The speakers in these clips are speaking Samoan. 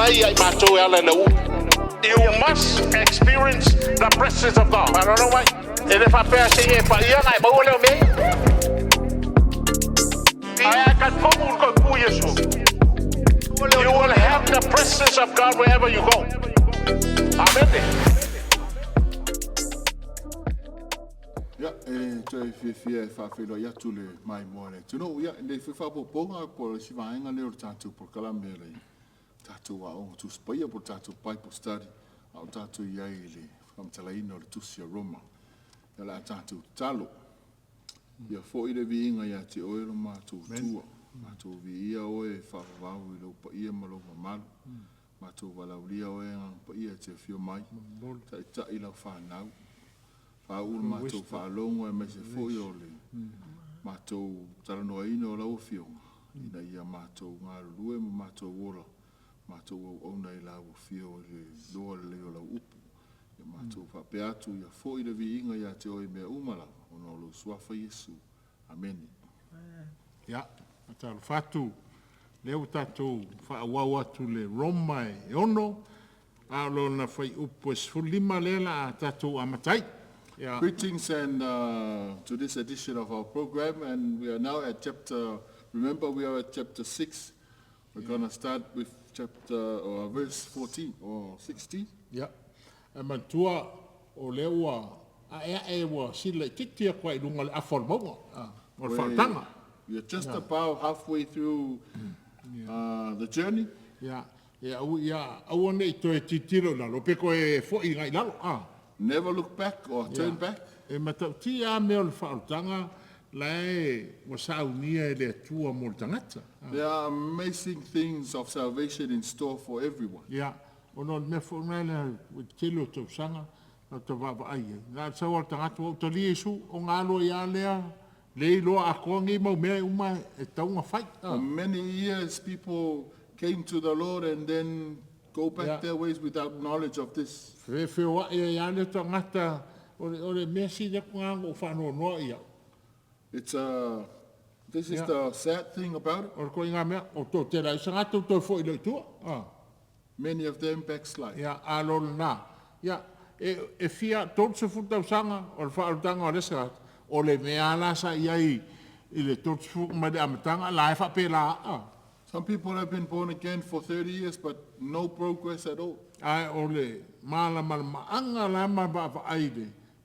mai ia i matou e ala i lau upu. You must experience the presence of God. Faalogologo mai. E le faapea se i e paia ona e maua lea o mea ia. Ae a e talitonu i le toe tu Iesu, you will have the presence of God wherever you go. Amene. Ia, e toe fiafia e faafeiloai atu le maimoa a le atunuu. Ia, nei foi faaopoopoga po o le isi vaega lea o le tatou polokalame o le tatou Aoga Tusi Paia po o le tatou Bible Study, a o tatou i ai i le faamatalaina o le Tusi a Roma. Ia, o le a tatou tatalo. Ia foi le viiga ia te oe lo matou Atua. Matou viia oe e faavavau i lou paia ma lou mamalu. Matou valaaulia oe Agaga Paia e te afio mai, taitai lau fanau. Faauu le matou faalogo aemaise foi o le matou talanoaina o lau Afioga, ina ia matou galulue ma matou ola, matou auauna i lau Afio i le iloa lelei o lau upu. Ia matou faapea atu, ia foi le viiga ia te oe i mea uma lava, ona o lou Suafa Iesu. Amene. Ia, faatalofa atu, lea ua tatou faaauau atu le Roma e 6, a o lona fuaiupu e 15 lea la a tatou amata ai. Ia. Greetings and to this edition of our program, and we are now at chapter, remember we are at chapter 6. We're going to start with chapter or verse 14 or 16. Ia, e manatua o lea ua aeae ua sila itiiti atu ai i luga o le afa o le mauga, o le faaolataga. We are just about halfway through the journey. Ia, ia, ia aua ne i toe tilotilo i lalo, pe toe foi agai i lalo. Never look back or turn back. E matautia lava mea o le faaolataga la e ua saunia e le Atua mo le tagata. There are amazing things of salvation in store for everyone. Ia, ona o le mea foi lena lea i le tele o tausaga na ta vaavaai ai, na o le sau lava o le tagata, ua ou talia Iesu, ona alu ai lava lea, le iloa atoa nei mau mea uma e tatau ona fai. For many years people came to the Lord and then go back their ways without knowledge of this. Feoai ai lava le tagata, o le mea sili atu lena na ou faanoanoa i au. It's a, this is the sad thing about it. O le ituaiga mea, o toatele ai se tagata ua toe foi loa i tua. Many of them backslide. Ia, a lo lena, ia, e fia 30 tausaga o le faaolataga o le isi tagata, o le mea lava la sa i ai i le 30 mai le amataga, la e faapela lava. Some people have been born again for 30 years but no progress at all. Ae o le malamalamaaga la ma vaavaai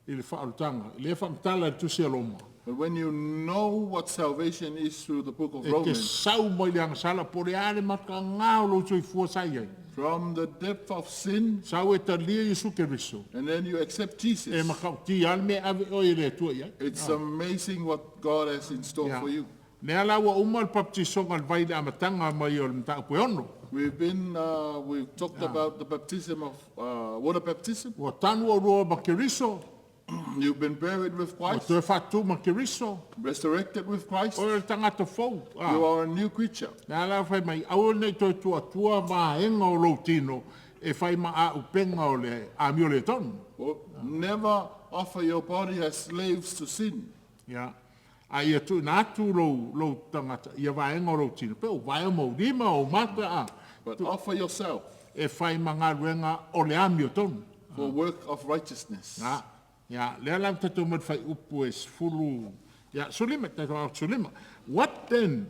i le faaolataga, lea e faamatala i le Tusi a Roma. But when you know what salvation is through the book of E te Romans. sau mai le agasala po o le a le matagaga o lou soifua sa i ai. From the depth of sin. Sau e talia Iesu Keriso. And then you accept Jesus. E matautia lava le mea e ave oe e le Atua i ai. It's amazing what God has in store for you. Lea la ua uma le baptisoga i le vai i le amataga mai o le mataupu e 6. We've been, we've talked about the baptism of, water baptism. Ua tanu oulua ma Keriso. You've been buried with Christ. Ua toe faatu ma Keriso. Resurrected with Christ. Oe o le tagata fou. You are a new creature. Lea la fai mai, aua ne i toe tuatua vaega o lou tino e fai ma auupega o le amio le tonu. Never offer your body as slaves to sin. Ia. A ia tuuina atu lou, lou tagata ia vaega o lou tino, pe o vae o mou lima, o mata, a. But offer yourself. E fai ma galuega o le amio tonu. For work of righteousness. Na, ia, lea la tatou mai le fuaiupu e 10, ia, 15, tatou ao 15. What then?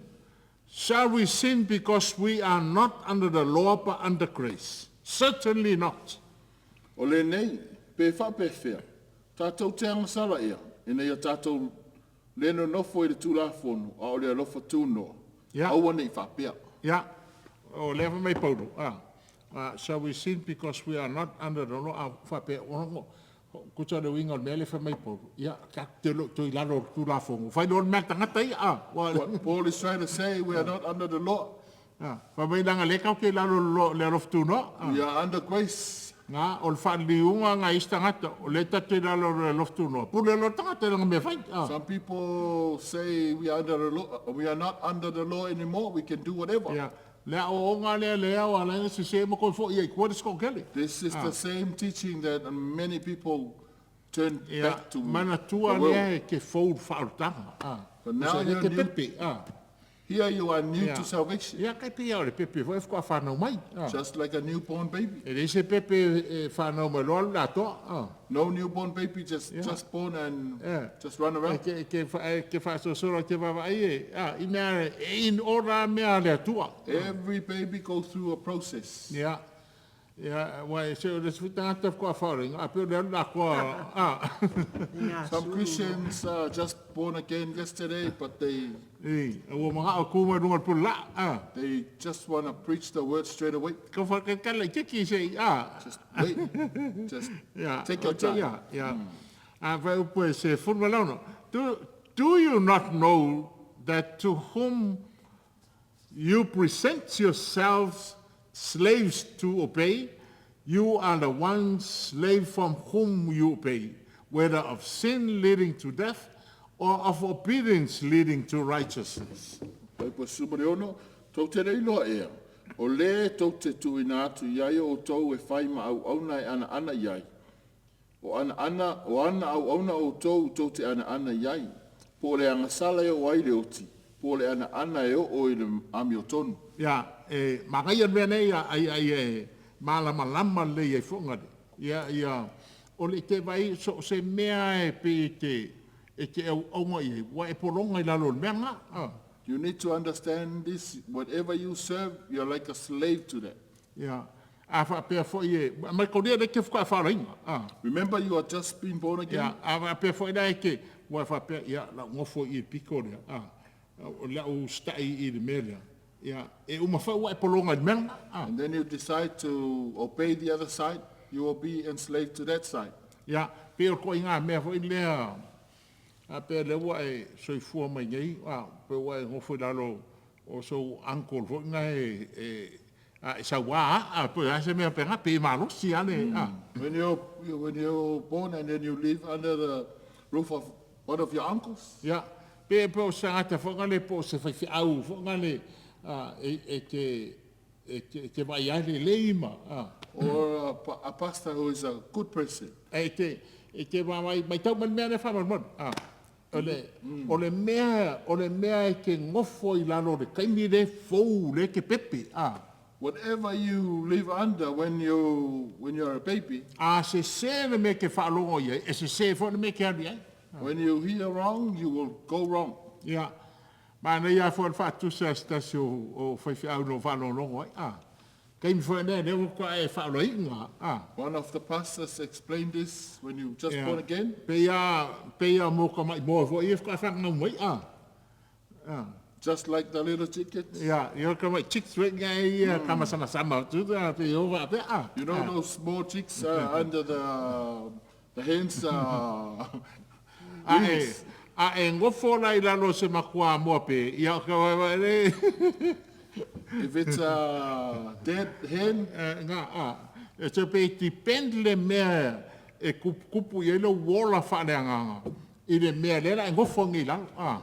Shall we sin because we are not under the law but under grace? Certainly not. O lenei, pe faapefea, tatou te agasala ea, ina ia tatou le nonofo i le Tulafono, a o le alofa tunoa, aua ne i faapea. Ia, o lea fai mai Paulo, a, shall we sin because we are not under the law, a faapea, tusa o le uiga o le mea lea fai mai Paulo, ia, tatou te le o toe i lalo o le Tulafono, fai loa le mea a le tagata ia, a. What Paul is trying to say, we are not under the law. Fai mai leaga lea tatou te i lalo o le alofa tunoa. We are under grace. Na, o le faaliliuga a isi tagata, o lea tatou te i lalo o le alofa tunoa, pule loa le tagata i lana mea fai. Some people say we are under the law, we are not under the law anymore, we can do whatever. Ia, le aoaoga lea lea ua ala ai ona sese ma toe foi ai i tua le isi toatele. This is the same teaching that many people turn back to the world. Manatua lea e te fou le faaolataga. But now you're new. Te pepe. Here you are new Yeah. to salvation, Ia, kai pei o le pepe foi e faatoa fanau mai. Ah. just like a newborn baby. E leai se pepe e fanau mai loa alu le atoa. Ah. No newborn baby just born and Yeah. just run E around. ke, e ke, e ke faasoasola ke vaavaai e, ah, i mea e in order mea a le Atua. Every baby goes through a process. Ia, ia, ua e se o le isi foi tagata faatoa faaoleina, a pei o le alu le atoa, ah. Some Christians are just born again yesterday, but they Ei, ua manao e ku mai luga o le pule laa, ah. they just want to preach the word straight away. Ka whakakala i te ki se, ah. Just wait. Just Yeah, take your okay, time. Yeah, yeah. A vai upu e se fulu ma Do you not know that to whom you present yourselves slaves to obey, you are the one slave from whom you obey, whether of sin leading to death or of obedience leading to righteousness. Pai po sumare ono, tau te reiloa ea. O le tau te tuuina atu i ai o tau e whai ma au auna e ana ana i ai. O ana ana, o ana au auna o tau tau te ana ana i ai. Po o le agasala e o ai le oti. Po o le ana ana e o o i le amiotonu. Ia, e magaia le mea nei a ia e malamalama lelei ai foi le. Ia, ia, o le te vaai so o se mea e pei e te, e te auauga i ai, ua e pologa i lalo o le mea lena. A. You need to understand this, whatever you serve, you're like a slave to that. Ia, a faapea foi e, mai kolia le ke faatoa faalaina. A. Remember you are just been born again? Ia, a faapea foi la e ke, ua e faapea, ia, lau gofo i le piko lea, a, o lau usitai i le mea lea. Ia, e uma foi ua e pologa i le mea lena. A. And then you decide to obey the other side, you will be enslaved to that side. Ia, pei o le ituaiga mea foi lea, a pea lea ua e soifua mai nei, a, pe ua e nofo i lalo o sou uncle foi na e, e, a, e sauā a, pe a se mea pena, pe e malosi a le, a. When you're born and then you live under the roof of one of your uncles. Ia, pe, pe o se tagata foi na le, po o se faifeau foi na le, a, e, e te, e te, e te vaai ai lelei ma, a. Or a pastor who is a good person. E te, e te vaavaai, matau mai le mea lea faamolemole, a. O le, o le mea, o le mea e te nofo i lalo o le taimi lea fou lea e te pepe, a. Whatever you live under when you, when you're a baby. A sese le mea e te faalogo i ai, e sese foi le mea e te alu i ai. When you hear wrong, you will go wrong. Ia, manaia foi le faatusa a se tasi o, o faifeau na ou faalogologo ai, a. Taimi foi lea, lea ua matua e faaoloaiga, a. One of the pastors explained this when you just Ia, born again. pei a, pei a mo ka maʻi moa foi ia faatoa fanau mai, a. A. Just like the little chickens. Ia, ia ka maʻi chicks foi ngai ia ka masamasama atu, a, pei o faapea, a. You know those small chicks under the hens A e, wings. a e nofo la i lalo o se makuā moa pe, ia ka waewae le. If it's a dead hen. Nga, a, e te pe depend le mea e kupukupu i ai lou ola faaleagaga i le mea lea la e nofo nei i lalo, a.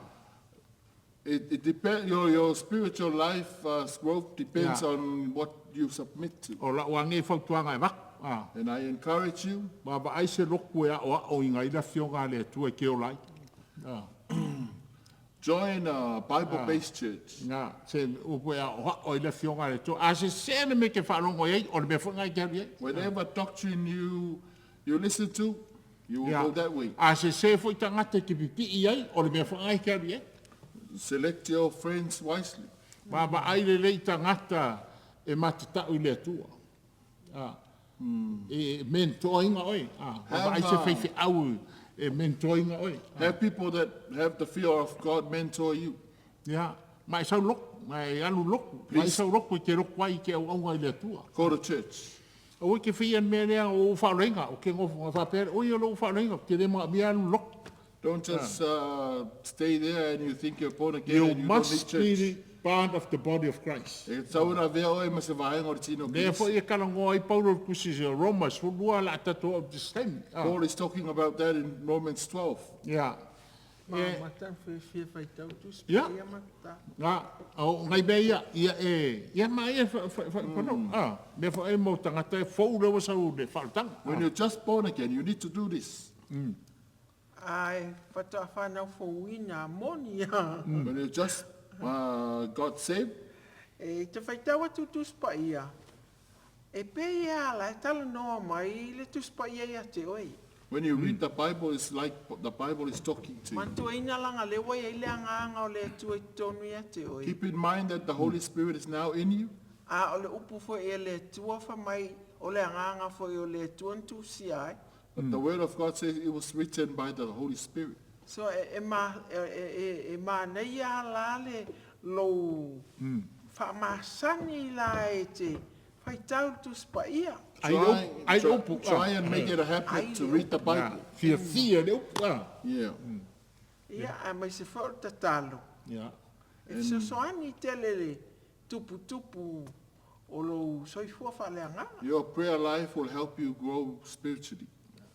It depend, your spiritual life growth depends Yeah. on what you submit to. O lau lava nei fautuaga e avatu, a. And I encourage you. Vaavaai se lotu e aoaoina ai le Afioga a le Atua e te ola ai. A. Join a Bible-based church. Na, se upu e aoao ai le Afioga a le Atua. A sese le mea e te faalogo i ai, o le mea foi lena e te alu i ai. Whatever doctrine you listen to, you will Ia. go that way. A sese foi tagata e te pipii ai, o le mea foi lena e te alu i ai. Select your friends wisely. Vaavaai lelei tagata e matatau i le Atua. A, e mentoaina oe. A, vaavaai se faifeau e mentoaina oe. Have people that have the fear of God mentor you. Ia, ma e sau lotu, ma e alu lotu, ma e sau lotu e te lotu ai i te auauna i le Atua. Go to church. Aua e te whaia le mea lea o ou faaloiga, o ke ngofo nga faapea, oi o lou faaloiga, te le manaomia alu lotu. Don't just stay there and you think you're born again You and you don't need must church. be part of the body of Christ. E tatau ona avea oe ma se vaega o le tino o Lea Kirisi. foi e talanoa ai Paulo i le tusi o Roma, 12 la tatou au this taimi. Ah. Paul is talking about that in Romans 12. Yeah. Ma E, mata fiafia faitau tusi Ia. paia mata. Nga, o ngai mea ia, ia e, ia ma ia fa, fa, fa, mm. ah, mea foi e mau tagata e fou le ua sau le faaletaga. When you're just born again, you need to do this. Ae, faatoa whanau fouina a moni a. When you're just Got saved. E te faitau atu Tusi Paia, e pei e ala e talanoa mai le Tusi Paia ia te oe. When you read the Bible, it's like the Bible is talking to you. Manatuaina langa lea ua i ai le Agaga o le Atua i totonu ia te oe. Keep in mind that the Holy Spirit is now in you. A o le upu foi a le Atua fai mai, o le Agaga foi o le Atua na tusia ai. But the Word of God says it was written by the Holy Spirit. So e, e, ma, e, e, e, e manaia la le lou faamasani la e te faitau le Tusi Paia. Ai le upu, ai le upu, ah. Try and make it a habit to read the Bible. Fiafia le upu, ah. Yeah. Ia, aemaise foi o le tatalo. Yeah. E fesoasoani tele le tuputupu o lou soifua faaleagaga. Your prayer life will help you grow spiritually.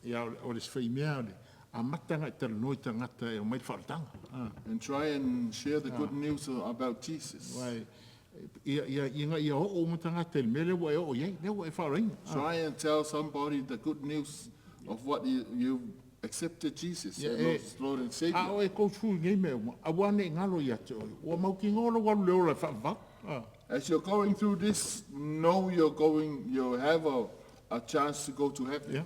Ia, o le faimea o le amataga e talanoa i tagata e omai le faaolataga. Ah. And try and share the good news about Jesus. Uai, ia, ia, ina ia oo uma tagata i le mea lea ua e oo i ai, lea ua e faaolaina. Ah. Try and tell somebody the good news of what you accepted Jesus Ia, as e, Lord and a Savior. o e kou i nei mea uma, aua ne i galo ia te oe, ua mautinoa lou alu le ola e faavavau. Ah. As you're going through this, know you're going, you have a chance to go to heaven. Yeah.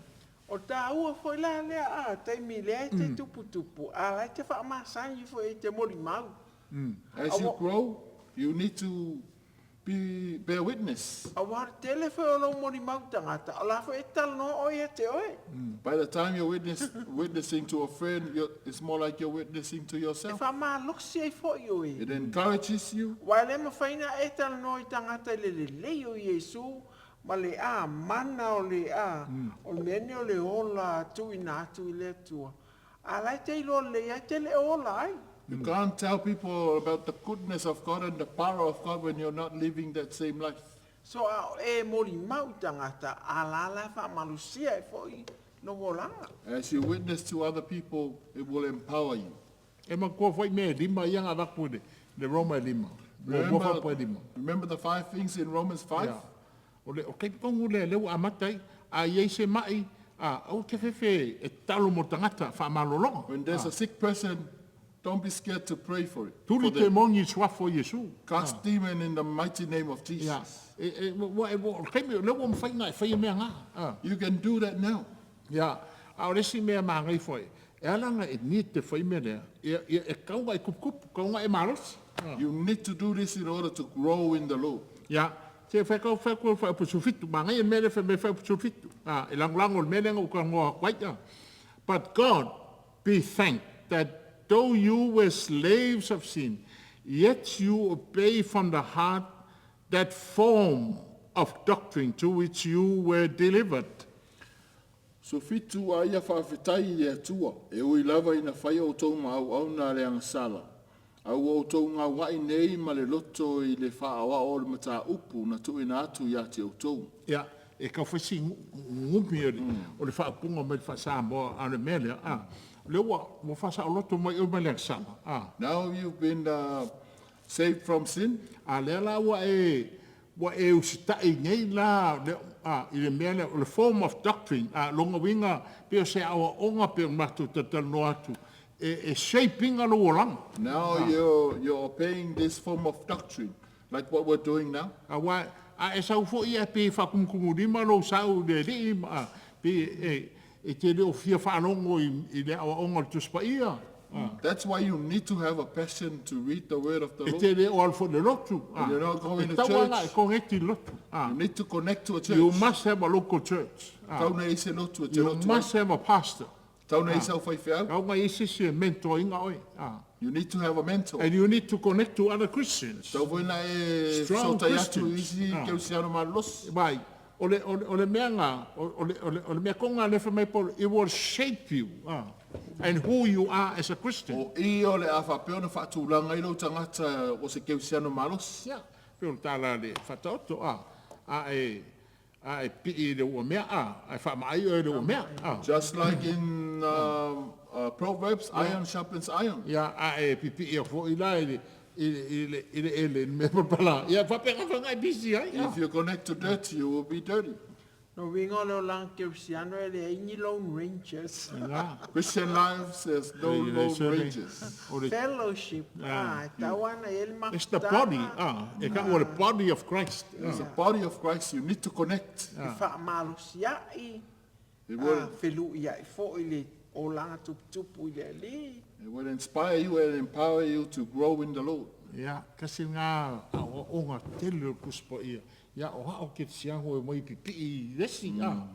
O taua foi la lea a taimi lea e te tuputupu, a la e te faamasani foi e te molimau. As you grow, you need to be bear witness. Aua le tele foi o lou molimau tagata, o la foi e talanoa oe ia te oe. By the time you're witnessing to a friend, it's more like you're witnessing to E yourself. faamalosi ai foi oe. It encourages you. Aua e le mafai ona e talanoa i tagata i le lelei o Iesu ma le a mana o le a o le mea nei o le ola tuuina atu i le Atua. A la e te iloa lelei ai, te le ola ai. You can't tell people about the goodness of God and the power of God when you're not living that same life. So a o e molimau i tagata, a la la e faamalosia ai foi lou olaga. As you witness to other people, it will empower you. E manatua foi mea e lima ia na avatu i le Roma e lima. Muamua faaopo e lima. Remember the 5 things in Romans 5? Ia. O le o taimi tonu lea lea ua amata ai, a i ai se ma'i, a, aua te fefe e tatalo mo le tagata faamalologa. When there's a sick person, don't be scared to pray for it. Tuli For te them. moni i suafa o Iesu. Cast demon in the mighty name of Ia. Jesus. E, e, ua, e, ua, o le taimi, o lea ua mafai ona e faia mea na. A. You can do that now. Ia, a o le isi mea magai foi, e ala ona e need te fai mea lea, ia, ia, e tatau ona e kupukupu, tatau ona e malosi. You need to do this in order to grow in the Lord. Ia, se fai kau fai koe fai upu manaia le mea lea fai mai fai upu 17, a, e lagolago i le mea lea na ou talanoa atu ai, a. But God be thanked that though you were slaves of sin, yet you obey from the heart that form of doctrine to which you were delivered. 17 a ia faafetai i le Atua, e ui lava ina fai outou ma auauna a le agasala, a ua outou gaua'i nei ma le loto i le faaoao o le mataupu na tuuina atu ia te outou. Ia, e tau fai si gumi o le, o le faaupuga mai le faa-Samoa, a o le mea lea, a, o lea ua, ua faasaoloto mai oe mai le agasala, a. Now you've been saved from sin. A lea la ua e, ua e usitai nei la, le, a, i le mea lea, o le form of doctrine, a, lona uiga, pei o se aoaoga pei ona matou talatalanoa atu, e, e shape ina lou olaga. Now you're obeying this form of doctrine, like what we're doing now. Aua a e sau foi ia pei e faakumukumulima lou sau i le Alii ma pei e, e te le o fia faalogo i, i le aoaoga o le Tusi Paia. A. That's why you need to have a passion to read the word of the E Lord. te le o alu foi i le lotu. A. You're not going E to tatau lava church. e koneti i le lotu. A. You need to connect to a church. You must have a local church. A. Tau na i se lotu e te You lotu ai. must have a pastor. Tau na i sau faifeau. Tau na i se isi e mentor inga oe. A. You need to have a mentor. And you need to connect to other Christians. Tau foi na e Strong fesoatai atu i Christians. isi Ah. kerisiano malolosi. Vai, o le, o le, o le mea nga, o le, o le, o le mea konga le wha mai Paul, it will shape you and who you are as a Christian. O i o le a faapea ona faatulaga ai lou tagata o se kerisiano malosi. Ia, pei o le tala a le Whataoto, a, a e, a e pii i le ua mea, a, a e whaamaai oe i le ua mea, a. Just like in Proverbs, iron sharpens iron. Ia, a e pipii a foi la i le, i le, i le, i le ele, i le mea papala. Ia, whapea ngā whangai bisi ai, a. If you connect to dirt, you will be dirty. No uiga o le olaga kerisiano e leai ni lone rangers. Christian lives, there's no lone rangers. Fellowship, ah, e tatau lava ona i ai le It's the body, mafutaga. ah, e tau o le body of Christ. It's the body of Christ. You need to connect. E faamalosiai, It ah, will, feluiai foi i le olaga tuputupu i le Alii. it will inspire you and empower you to grow in the Lord. Ia, tasi lena aoaoga tele o le Tusi Paia, ia o a'o kerisiano e omai pipii i le isi, a.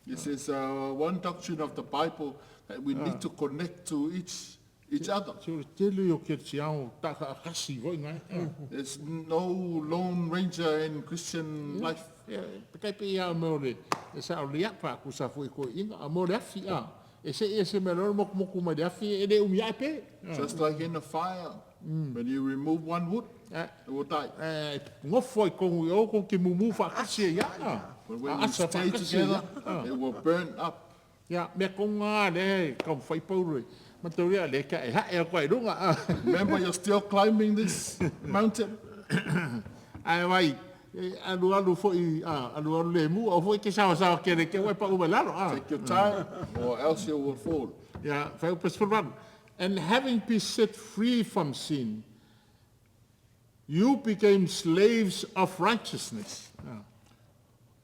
This is one doctrine of the Bible that we need to connect to each, each other. Se o le tele ia o kerisiano taakaakasi foi na e. There's no lone ranger in Christian life. Ia, pe tai pei lava o mea o le, e sao lelei a'u pe a tusa foi i toeaiina, a mea o le afi, a, e se'e ese mai loa le motumotu mai le afi, e le umi a'e pe. Just like in a fire, when you remove one wood, it will die. E nofo ai tonu i o kou te mumu faatasi ai ia. But when you stay together, it will burn up. Ia, mea tonu lava lea e taumafai Paulo e mataulia lea e hae atu ai i luga. Remember, you're still climbing this mountain. Ae vai, e alualu foi, a, alualu lemu, aua foi e te saosaoa kele ke ua e pau mai lalo. A. Take your time, or else you will fall. Ia, fuaiupu 18. And having been set free from sin, you became slaves of righteousness.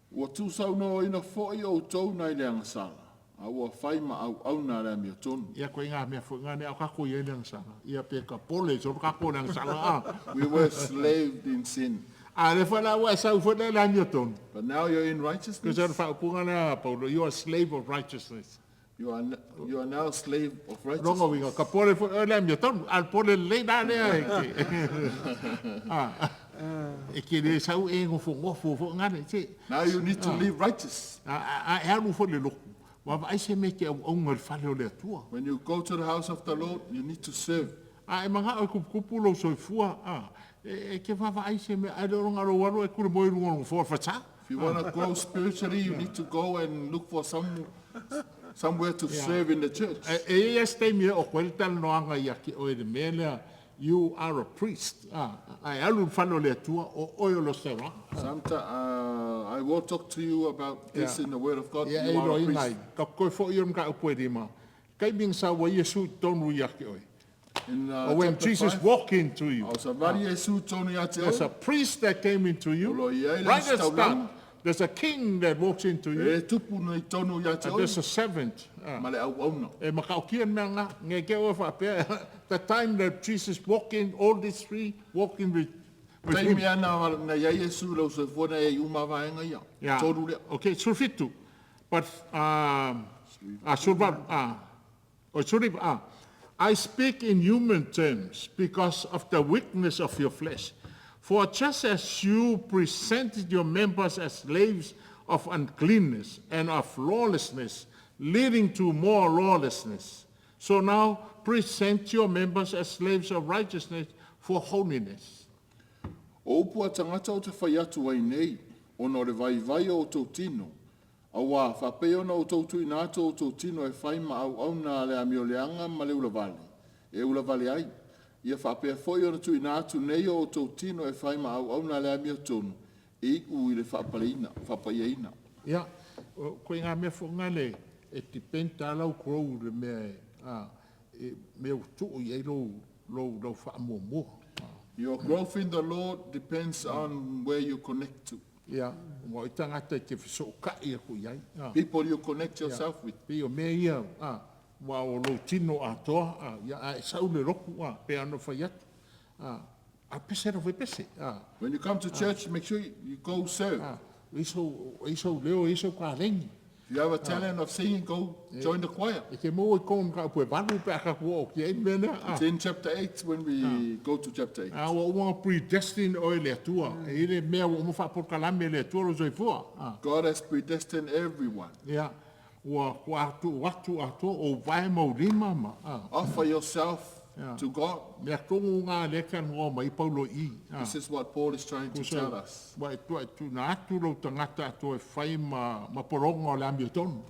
Ua tuusaunoaina foi outou nai le agasala, a ua fai ma auauna a le amiotonu. Ia koe ngā mea foi ngā nea o kākou i ai le agasala. Ia pe ka pole solo kākou le agasala a. We were slaved in sin. A le foi la ua e sau foi le le amiotonu. But now you're in righteousness. Kusa o le faaupuga lea a Paulo, you are slave of righteousness. You are, you are now slave of Rongo righteousness. winga, ka pole foi le amiotonu, a le pole lelei la lea e ke. A, e ke le sau e ngofo ngofo foi ngā le, te. Now you need to live righteous. A, a, a e alu foi le loku. Vaavaai se mea e te auauna i le fale o le Atua. When you go to the house of the Lord, you need to serve. A e mana'o e kupukupu lou soifua, a, e, e te vaavaai se mea, ae le o loga lou alu e kule moe i luga o le nofoa o le falesa. If you want to grow spiritually, you need to go and look for some, somewhere to serve in the church. E, e i ai lava se taimi e oko ai le talanoaga ia te oe i le mea lea, you are a priest, a, a e alu i le fale o le Atua, o oe o le ositaulaga. Sometimes I will talk to you about this in the Word of God. Ia e You are a iloaina priest. ai, ka toe foi ia o le mataupu e lima, taimi na sau ai Iesu i totonu ia te oe. In Or when chapter Jesus 5, walked into you, o sa vari Iesu tonu ia te there's oe, a priest that came into you. O lo i ai le Right at the start, ositaulaga. there's a king that walks into you, e tupu nei tonu ia te and oe, there's a servant. ma le auauna. E makaukia le mea lena, nge ke oe faapea, the time that Jesus walked in, all these three walking with, with him. Taimi ana na ia Iesu lau soifua na ia i uma vaenga ia. Yeah. Tonu lea. Okay, 17. But, 18, o 19, I speak in human terms because of the weakness of your flesh. For just as you presented your members as slaves of uncleanness and of lawlessness, leading to more lawlessness, so now present your members as slaves of righteousness for holiness. O upu a tagata ou te fai atu ai nei, ona o le vaivai o outou tino, auā, faapea ona outou tuuina atu o outou tino e fai ma auauna a le amioleaga ma le ulavale, e ulavale ai, ia faapea foi ona tuuina atu nei o outou tino e fai ma auauna a le amiotonu, e iu i le faapaleina, faapaiaina. Ia, ko ngā mea foi ngā le, e depend a lau grow le mea e, a, e mea ua tuu i ai lou, lou, lou faamuamua. Your growth in the Lord depends on where you connect to. Ia, ua o tagata e te fesootai atu i ai. A. People you connect yourself with. Pei o mea ia, a, ua o lou tino atoa, a, ia, a e sau le loku, a, pei ona fai atu. A, a pese lava e pese, a. When you come to church, make sure you go serve. A, e i sou, e i sou leo, e i sou kaleni. If you have a talent of singing, go join the choir. E te maua i kona mataupu e valu pe a tatou oo ki ai mea lea. It's in chapter 8 when we go to chapter 8. A ua uma predestined oe e le Atua. E i le mea ua uma faapolokalame e le Atua lou soifua. God has predestined everyone. Ia, ua atu atu atoa o vae mau lima ma. Offer yourself to God. Mea tonu ngā lea talanoa mai Paulo i. This is what Paul is trying to tell us. Ua e tua e tuuina atu lou tagata atoa e fai ma, ma pologa o le amiotonu.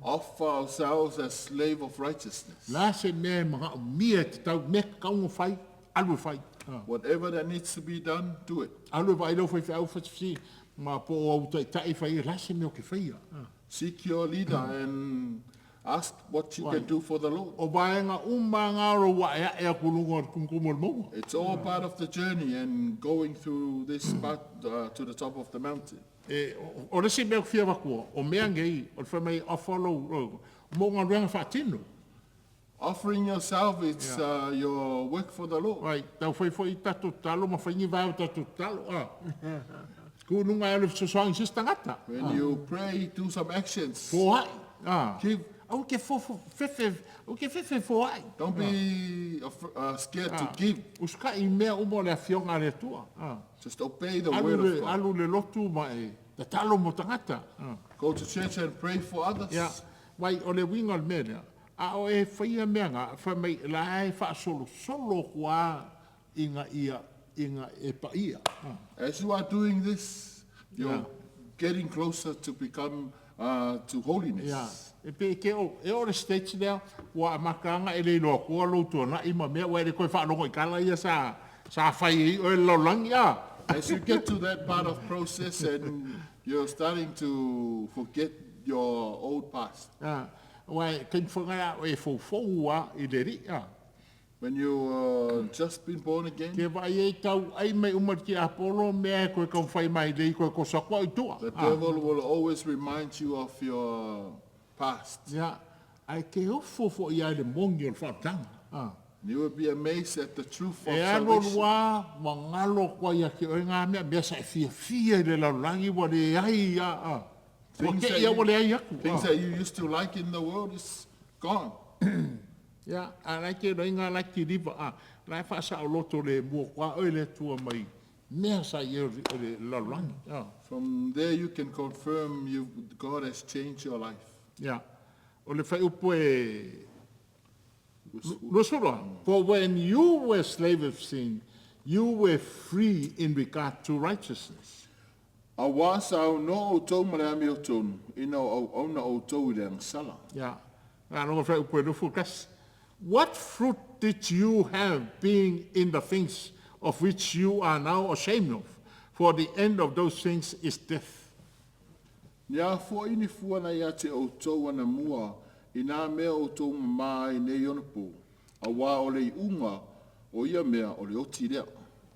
Offer ourselves as slave of righteousness. O le a se mea e manaomia e te tau, mea tatau ona fai, alu e fai. Whatever that needs to be done, do it. Alu e vaai lau faifeau fasifasi. ma po o au taitai fai e la se mea o ke faia. Seek your leader and ask what you can do for the Lord. O vaega uma ngā o rau ae a kulunga o le kumukumu o le mauga. It's all part of the journey and going through this part to the top of the mountain. E, o le isi mea ou te fia avatua, o mea nei, o le fai mai offer lou, lou, mo galuega faatino. Offering yourself, it's your work for the Lord. Right, tau fai foi tatou tatalo ma fai ni vae o tatou tatalo. Ah. Kuu luga e alu e fesoasoani i se isi tagata. When you pray, do some actions. Foai. Ah. Give. Aua ke fofo, fefe, aua ke fefe foai. Don't be scared to give. Usukai i mea uma o le afioga a le Atua. Ah. Just obey the Alu word le, of God. alu le lotu ma e tatalo mo tagata. Ah. Go to church and pray for others. Ia, vai, o le uiga o le mea lea, a o e faia mea nga, fai mai, la e faasolosolo atu lava ina ia, ina e paia. Ah. As you are doing this, you're getting closer to become to holiness. Ia, e pei ke o, e o le stage lea, ua amata aga e le iloa atua lou tuanai ma mea, ua e le toe faalogo i tala ia sa, sa fai ai oe i le lalolagi, a. As you get to that part of process and you're starting to forget your old past. A, aua e taimi foi lena a o e foufou lava i le alii, a. When you just been born again. Ke vaai ai tau ai mai uma le tiapolo mea e koe taumafai mai lei koe koso atu au i tua. The devil will always remind you of your past. Ia, ae ke ofo foi ia i le moni o le faamatalaga. A. You will be amazed at the truth of E alu salvation. alu lava ua galo atu ai ia te oe ngā mea, mea sa e fiafia i le lalolagi ua leai a, a. Ua Things te that ia you- ua leai atu. Things A. that you used to like in the world is gone. Ia, a la e te iloa i ngā la kiliva, a, la e faasaoloto le mua atu a oe le Atua mai mea sa i ai o le lalolagi. A. From there you can confirm you, God has changed your life. Ia, o le fuaiupu e 22, For when you were slave of sin, you were free in regard to righteousness. Auā sa aunoa outou ma le amiotonu, ina o auauna outou i le agasala. Ia, na logo fuaiupu e 21, What fruit did you have being in the things of which you are now ashamed of? For the end of those things is death. Ni a foi ni fua na ia te outou anamua i nā mea outou mamā ai nei ona pō, auā o le iuga o ia mea o le oti lea.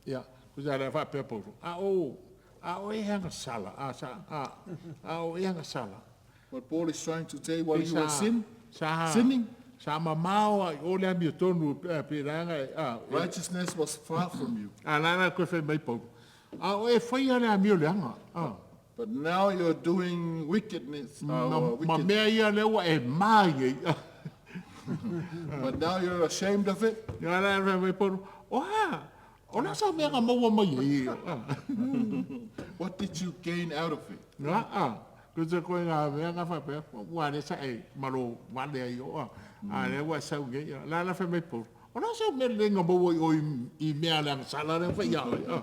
Ia, kusa le faapea Paulo, a o, a o e agasala, a sa, a, a o e agasala. What Paul is trying to say while Pe you were sa, sin, sa, sinning, sa mamao a i o le amiotonu, pe leaga, a, e, righteousness was far from you. a la la koe fai mai Paulo, a o e faia le amio leaga, a. But now you're doing wickedness, Ma, ma wicked. mea ia lea ua e mā i ai. But now you're ashamed of it. Ia la fai mai Paulo, o a, o le a sau mea na maua mai ai, a. What did you gain out of it? Nga, a, ko te koe ngā mea ngā whapea, ua le sa e maro wale ai o, a, a le ua sau ngei, a, la la whai mai Paul. O la sau mea le ngā maua i o i, i mea le sala le whai a, a,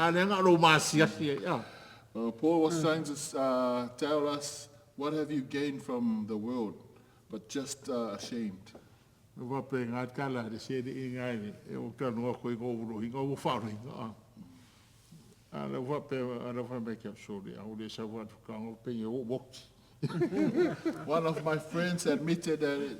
a le ngā rō māsiasi ai, a. Paul was trying to tell us, what have you gained from the world, but just ashamed. Ua pe ngā kala le seri i ngā e, e o tanu ako i ngō urohi, ngō ua wharohinga, a. A le ua pe, a le whai mai kia sori, a o le sau watu ka ngō penge o woki. One of my friends admitted that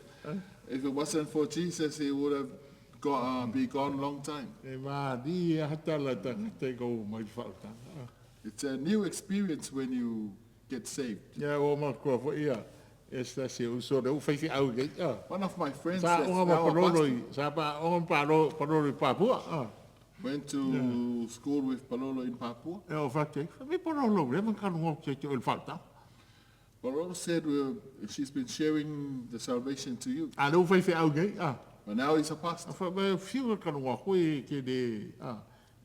if it wasn't for Jesus, he would have be gone long time. E mārie a tala tangata i ngō mai whautanga. It's a new experience when you get saved. Ia o matua foi ia, e se tasi o uso le u whaiwhi au kei, a. One of my friends Sa that's onga ma now a parolo pastor i, sa pa onga ma paro, parolo i Papua, a. went to school with Palolo in Papua. E o whake, whai parolo, le man kanu ngō te te o le whautanga. Palolo said she's been sharing the salvation to you. A le u whaiwhi au kei, a. But now he's a pastor. A wha mai whiu kanu ngā koe e te le, a,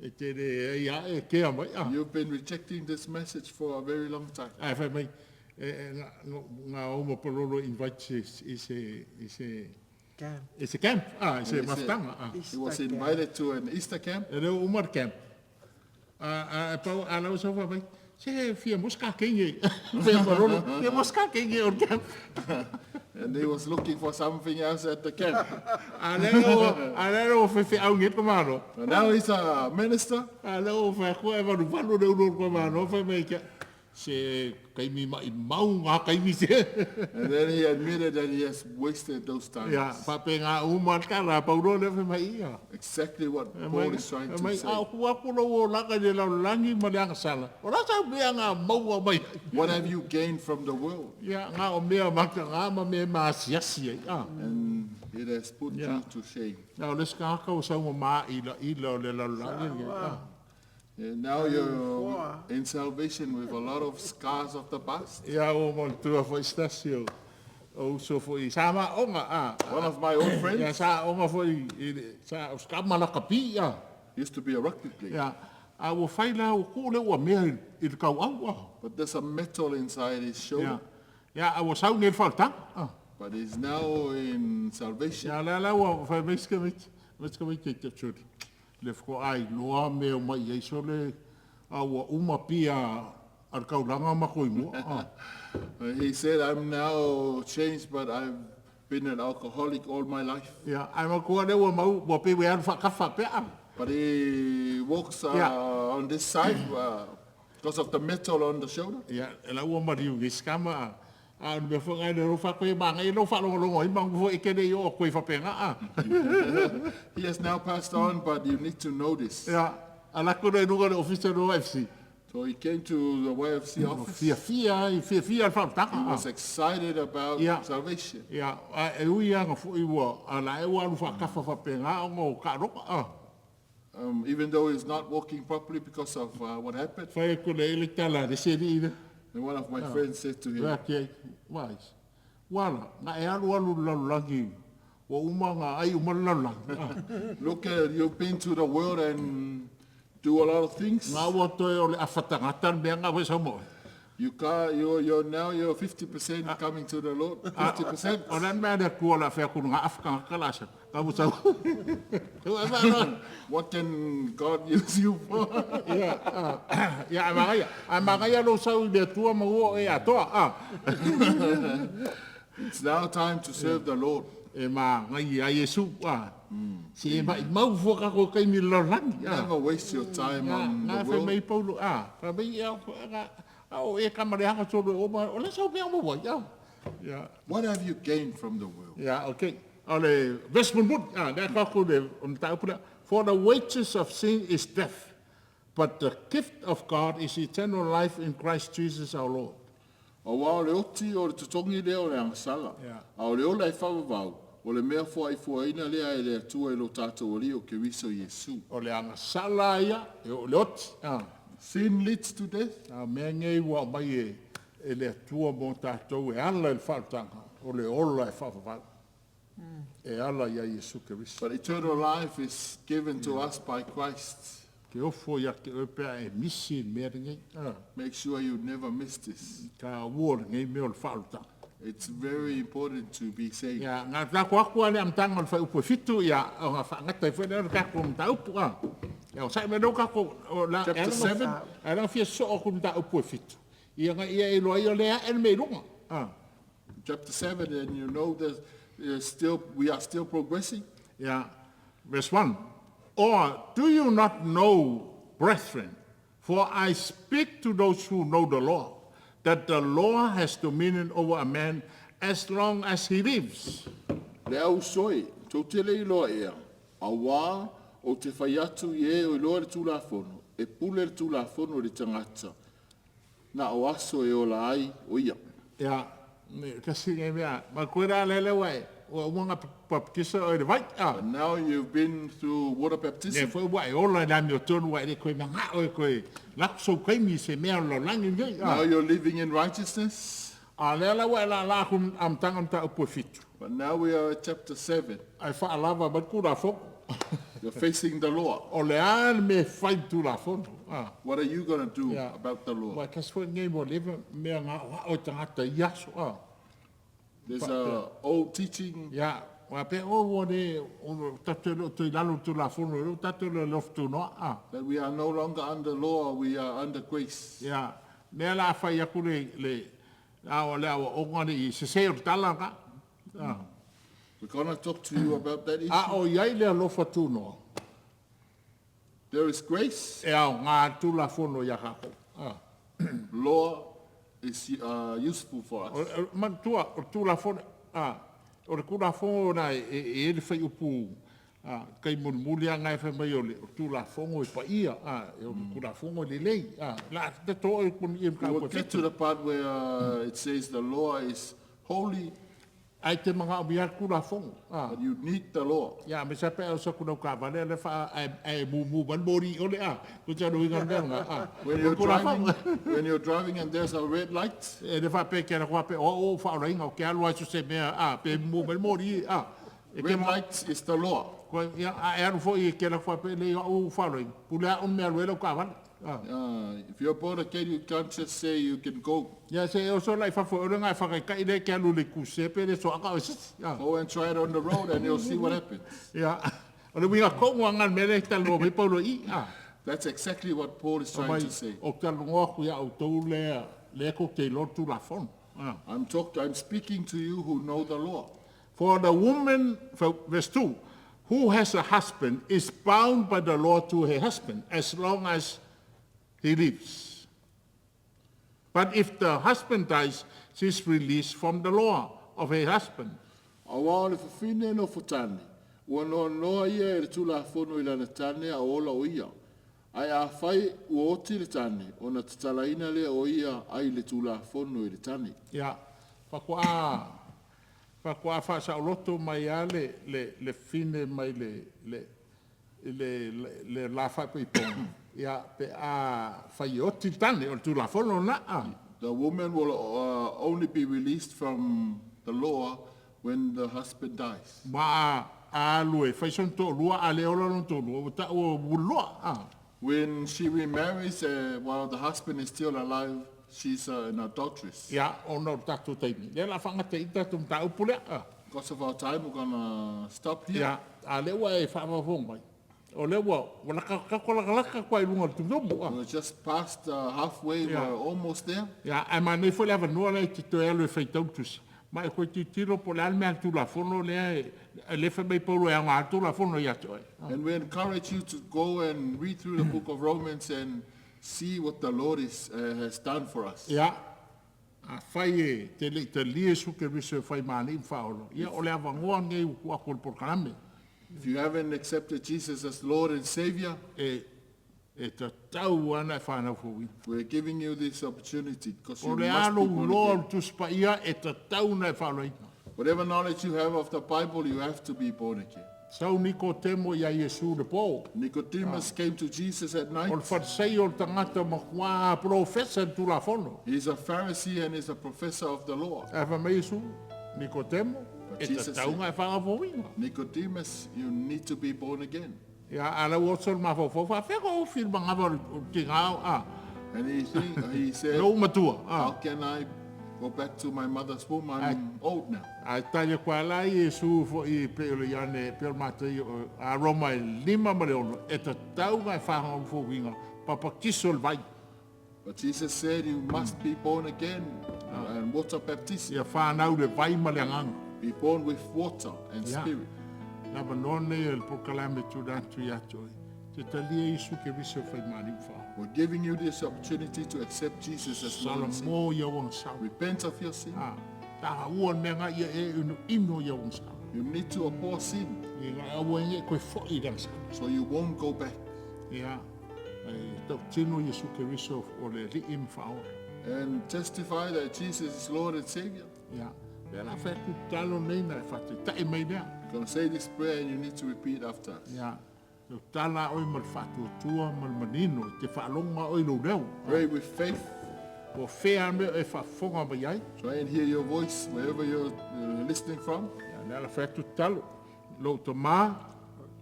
e te le, e ia e kea mai, a. You've been rejecting this message for a very long time. A whai mai, e, e, ngā, ngā oma parolo invite i se, i se, Camp. i se camp, a, i se I se- mafutanga, a. He was invited to an Easter camp. E leo uma le camp. A, a, e pau, a lau sau mai, se fia mosca kenge. Fia parolo, fia mosca kenge o le camp. And he was looking for something else at the camp. A lea ua, a lea ua faifeau nei le tamaloa. But now he's a minister. A lea ua fai atu e valuvalu le ulu o le tamaloa fai mai ia te au, se taimi maimau na taimi se. And then he admitted that he has wasted those times. Ia, faapena uma le tala a Paulo lea fai mai ia. Exactly what Paul is trying to Mai, say. a o aku lou olaga i le lalolagi ma le agasala, o le a sau mea na maua mai ai? What have you gained from the world? Ia, na o mea mataga ma mea e maasiasi ai. A. And it has put you to shame. Na o le isi tagata ua sau ma maailaila o le lalolagi lenei. A. And now you're in salvation with a lot of scars of the past. Ia, ua manatua foi se tasi o, o uso foi sa maaoga, a. One of my old Ia, friends sa aoga foi i le, sa, o se tama lakapi, a. used to be a rugby player. Ia, a ua fai la, ua tuu le uamea i le tauau, a. But there's a metal inside his shoulder. Ia, ia, a ua sau nei i le faaolataga, a. But he's now in salvation. Ia, lea la ua fai mai si tamaiti, mai si tamaiti e te tuli. Le faatoa iloa mea o mai ai sole, a ua uma pia a le taulaga ma matou i mua. A. He said, I'm now changed, but I've been an alcoholic all my life. Ia, ae matua lea ua mau, ua pei ua alu faatafa faapea, a. But he walks on this side because of the metal on the shoulder. Ia, la ua maliu nei si tama, a. A o le mea foi lena e le alofa atu ai e manaia lou faalogologo ai ma foi e te le i oo atu ai faapena a. He has now passed on but you need to know this. Ia, alu atu lea i luga o le ofisa o le YFC. So he came to the YFC office. Fiafia ai, fiafia i le faaolataga. He was excited about salvation. Ia, a e ui lava ina foi ua, a la e ua alu faatafa faapena ona o taaloga a. Even though he's not walking properly because of what happened. Fai atu lea i le tala a le isi alii lea. And one of my friends said to him. Fai atu ai, Wai, ua ala, na e alualu i le lalolagi, ua uma ona ai uma le lalolagi. Look at, you've been to the world and do a lot of things. Nga ua toe o le afa tagata le mea nga fai sau ma oe. You ca, you, you're now you're 50% coming to the Lord, 50%. O le a le mea a le Atua o le a fai atu i nga afa tagata la sa, ka ua sau. What can God use you for? Ia, ia, a manaia, a manaia lou sau i le Atua ma ua oe atoa, a. It's now time to serve the Lord. E manaia ai Iesu, a. Se e maimau fua tatou taimi i le lalolagi, a. Never waste your time on the Na fai world. mai Paulo, a, fai mai, ia, a o e kama le haka tolu e oma, o le sau mea maua ai, a. Ia. What have you gained from the world? Ia, okay. O le verse mulimuli, a, lea tatou le, o le mataupu lea. For the wages of sin is death, but the gift of God is eternal life in Christ Jesus our Lord. Aua o le oti o le totogi lea o le agasala, a o le ola e faavavau, o le mea foaifoaina lea e le Atua i lo tatou Alii o Keriso Iesu. O le agasala ia, e o le oti. Sin leads to death. A o mea nei ua aumai e le Atua mo tatou e ala i le faaolataga, o le ola e faavavau e ala ia Iesu Keriso. But eternal life is given to us by Christ. Ke ofo ia te oe pe a e misi i le mea lenei. Make sure you never miss this. Ka ua lenei mea o le faaolataga. It's very important to be saved. Ia, na tatou atu lava i le amataga o le fuaiupu e fitu, ia, ona faagata ai foi lea o le tatou mataupu, a. Ia, onosai mai lea ua tatou, o la, e Chapter ala ona, 7. e ala ona fia sosoo atu i le mataupu e fitu, ia, ina ia e iloa ai o lea e ae le mea i luga, a. Chapter 7, and you know that still, we are still progressing. Ia, verse 1, Or do you not know, brethren, for I speak to those who know the law, that the law has dominion over a man as long as he lives. Le au soe, tou te le iloa ea, auā ou te fai atu i e o iloa le Tulafono, e pule le Tulafono i le tagata, na o aso e ola ai o ia. Ia, kasi ngai mea, ma koe rā lele ua e, ua uma nga baptisa oe le vai, a. But now you've been through water baptism. Lea foi ua e ola i le amiotonu ua e le koe manga oe koe lako sou kaimi i se mea o le lalolagi lenei, a. Now you're living in righteousness. A lea la ua e lala aku amataga o le mataupu e fitu. But now we are at chapter 7. Ae faalava mai le Tulafono. You're facing the law. O le a le mea e fai i le Tulafono? A. What are you gonna do Ia. about the law? Ua tasi foi lenei ua leva mea gaoao i tagata i ia aso. A. There's a old teaching. Ia, ua pea, oh, ua le, o tatou e le o toe i lalo o le Tulafono, o lea ua tatou i le alofa tunoa. A. That we are no longer under law, we are under grace. Ia, lea la a fai atu le, le, a o le aoaoga le i sese o le tala lena. We're gonna talk to you about that issue. A o i ai le alofa tunoa, There is grace. e aoga le Tulafono iā kākou. Law is useful for us. Manatua, o le Tulafono, o le Tulafono lena e i ai le fuaiupu tai mulimuli lava lena e fai mai o le Tulafono e paia, o le Tulafono e lelei. O le a tatou oo i le mataupu We will get to e 7. the part where it says the law is holy, Ae e te manaomia lava le Tulafono. but you need the law. Ia, aemaise lava pe a oso atu lau taavale a o lea faa, ae mumu mai le moli i ole, a. Ko te alo uiga o le mea lena, a. When O le you're Tulafono. driving, when you're driving and there's a red light, E le faapea e te alu atu faapea, o au ua ou faaolaina, ou te alu lava i so o se mea, a, pe mumu mai le moli, a. E te red light is the law. Ko, ia, a e alu foi e te alu atu faapea, e leai o au ua ou faaolaina, pule lava au i le mea e alu ai lau taavale. A. If you're born again, you can't just say you can go. Ia, se i oso la i fafo e ole na e whakaitai le ke alu le kuse pe le soaka o sisi. Ia, Go and try it on the road and you'll see what happens. ia. O le uiga tonu lava lena o le mea lea e talanoa mai ai Paulo i i. A. That's exactly what Paul is trying Mai, to say. ou te talanoa atu iā outou lea, lea tou te iloa le Tulafono. A. I'm speaking to you who know the law. For the woman, for verse 2, who has a husband is bound by the law to her husband as long as he lives. But if the husband dies, she is released from the law of her husband. Auā o le fafine nofo tane, ua noanoa ia e le Tulafono i lana tane a o ola o ia. Ae afai ua oti le tane, ona tatalaina lea o ia ai le Tulafono i le tane. Ia, faatoa, faatoa faasaoloto mai lava le, le, le fine mai le, le, le, le, le la faaipoipoga, ia, pe a fai e oti le tane, o le Tulafono lena. A. The woman will only be released from the law when the husband dies. Ma a alu e fai sona toalua, a le ola lona toalua, ua ta'u ua uloa. A. When she remarries while the husband is still alive, she's an adulteress. Ia, ona o le tatou taimi, lea o le a faagata ai le tatou mataupu lea. A. Because of our time, we're gonna stop here. Ia, a lea ua e faamaumau mai, o lea ua, ua laka, tatou lakalaka atu lava i luga o le tumutumu. A. We're just past halfway, Yeah. we're almost there. Ia, ae manaia foi le avanoa lea e te toe alu e faitau le tusi. Ma e toe tilotilo po o le a le mea a le Tulafono lea e, lea e fai mai Paulo e aoga le Tulafono ia te oe. And we encourage you to go and read through the book of Romans and see what the Lord is, has done for us. Ia, afai e te le i talia Iesu Keriso e fai ma Alii ma Faaola, ia o le avanoa lenei ua tuu atu e le polokalame. If you haven't accepted Jesus as Lord and Savior, E, e tatau lava ona e fanau fouina. we're giving you this opportunity because O you le must a be lou born loa o again. le Tusi Paia e tatau ona e faaolaina. Whatever knowledge you have of the Bible, you have to be born again. Sau Nikotemo iā Iesu i le po. Nicodemus came to Jesus at night. O le Farisai o le tagata matua polofesa i le Tulafono. He's a Pharisee and he's a professor of the law. Ae fai mai Iesu, Nikotemo, But e Jesus tatau said- ona e faagafouina. Nicodemus, you need to be born again. Ia, a lau oso le mafaufau, faafea ko ofi le manava o le tigā, a, And he, think, he said, lou matua, a. how can I go back to my mother's womb? I'm old now. Ae tali atu ai la Iesu foi e pei o le Ioane, pei o le Mataio, a Roma e 5 ma le 6, e tatau ona e faagafouina, papatiso i le vai. But Jesus said, you must be born again and water baptism. Ia whanau le vai ma le agaga. Be born with water and Ia. spirit. Le avanoa lenei o le polokalame tuna atu ia te oe. Te talia Iesu Keriso e fai ma Alii ma Faaola. We're giving you this opportunity to accept Jesus as Lord and Savior. Salamo i au agasala. Repent of your sin. Ah, taua le mea nga ia e inu ino i au agasala. You need to abhor sin Ia nga aua e nge koe foi i le agasala. so you won't go back. Ia, e tautino Iesu Keriso o le Alii ma Faaola. And testify that Jesus is Lord and Savior. Ia, lea la whai atu talo nei na e whātaitai mai lea. You're going to say this prayer and you need to repeat after us. Ia, tau tala oe ma le whaatuatua ma le manino, te whaalonga oe lou leo. Pray with faith. Po whea mea e whaafonga mai ai. Try and hear your voice wherever you're listening from. Ia, lea la whai atu talo. Lou tamā,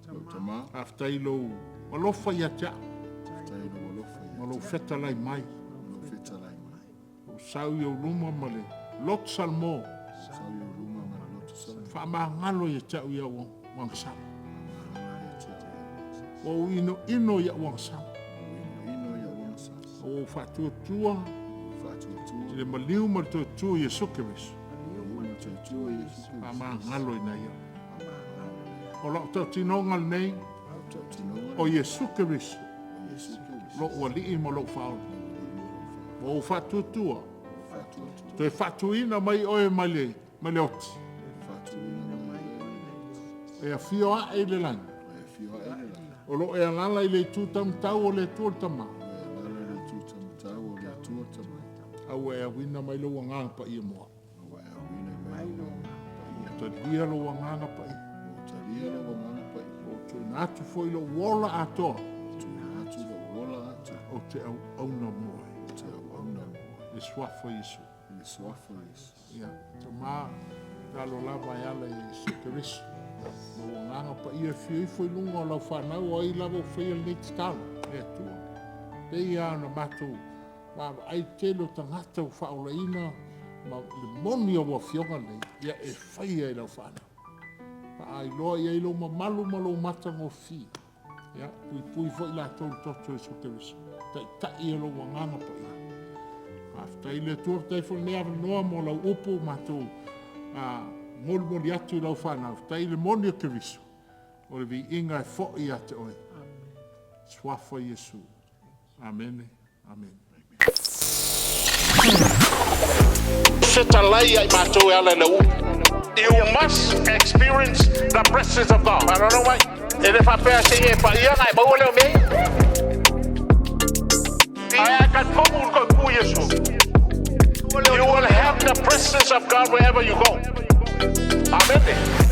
Lou tamā. faafetai lou alofa ia te au. Faafetai lou alofa ia Ma lou fetalai mai. Lou fetalai mai. Lou sau i ou luma ma le loto salamo. Sau i ou luma ma le loto salamo. Faamagalo ia te au i au agasala. Faamagalo ia te au i au agasala. Ua ou inoino i au agasala. Ua ou inoino i au agasala. Ua ou faatuatua. Ua ou faatuatua. I le maliu ma le toetua Iesu Keriso. Maliu ma le toetua. Atua Iesu Keriso. Faamagalo ina ia. O lau tautinoga lenei, o Iesu Keriso, lou Alii ma lou Faaola. Ua ou faatuatua, toe faatuina mai oe mai le oti, e afio ae i le lagi, o lo o e alaala i le itu taumatau o le Atua le Tama, a ua e auina mai lou Agaga Paia moa. Ua talia lou Agaga Paia. Ua tuuina atu foi lou ola atoa. Ou te auauna mo oe. I le suafa o Iesu. Ia, Tama, tatalo lava e ala i Iesu Keriso. Lou Agaga Paia e afio ifo i luga o lau fanau o ai lava ua faia lenei tatalo, le Atua. Pei lava ona matou vaavaai i le tele o tagata ua faaolaina ma le moni o lau Afioga lenei, ia e faia i lau fanau. Faailoa i ai lou mamalu ma lou matagofie. Ia, puipui foi i latou i le toto o Iesu Keriso. Taitai e lou Agaga Paia. Faafetai i le Atua, faafetai foi i lenei avanoa mo lau upu ua matou molimoli atu i lau fanau. Faafetai i le moni o Keriso, o le viiga e foi ia te oe. Suafa Iesu. Amene. Amene. Fetalai ia i matou e ala i le upu. You must experience the presence of God. I don't know why. E le faapea se i e paia ona e maua lea o mea ia. Ae a talitonu i le toe pu Iesu. You will have the presence of God wherever you go. Amene.